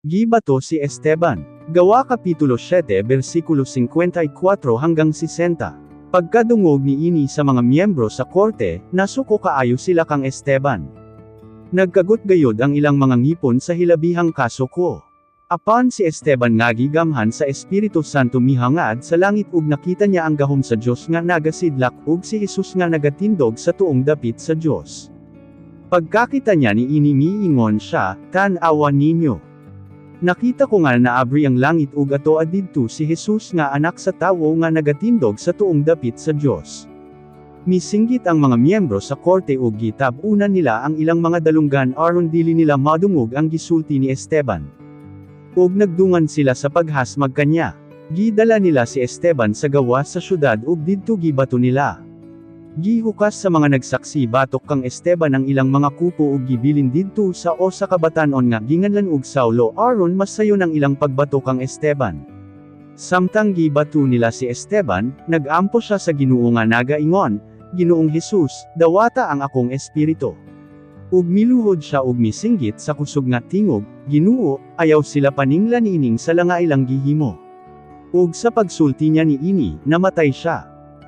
Gibato si Esteban. Gawa Kapitulo 7 versikulo 54 hanggang 60. Pagkadungog ni ini sa mga miyembro sa korte, nasuko kaayo sila kang Esteban. Nagkagot gayod ang ilang mga ngipon sa hilabihang kasuko. Apan si Esteban nga gigamhan sa Espiritu Santo mihangad sa langit ug nakita niya ang gahom sa Dios nga nagasidlak ug si Jesus nga nagatindog sa tuong dapit sa Dios. Pagkakita niya ni ini, miingon siya, "Tan-awa ninyo. Nakita ko nga naabri ang langit ug ato didto si Jesus nga Anak sa Tawo nga nagatindog sa tuong dapit sa Dios." Misinggit ang mga miyembro sa korte ug gitab-unan nila ang ilang mga dalunggan aron dili nila madungog ang gisulti ni Esteban. Ug nagdungan sila sa paghasmag kanya. Gidala nila si Esteban sa gawas sa syudad ug didto gibato nila. Gihukas sa mga nagsaksi batok kang Esteban ang ilang mga kupo ug gibilin didto sa usa ka batan-on nga ginganlan og Saulo aron masayon ang ilang pagbato kang Esteban. Samtang gibato nila si Esteban, nag-ampo siya sa Ginoo nga nagaingon, "Ginoong Hesus, dawata ang akong espiritu." Ug miluhod siya ug misinggit sa kusog nga tingog, "Ginoo, ayaw sila paningla niining sala nga ilang gihimo." Ug sa pagsulti niya ni ini, namatay siya.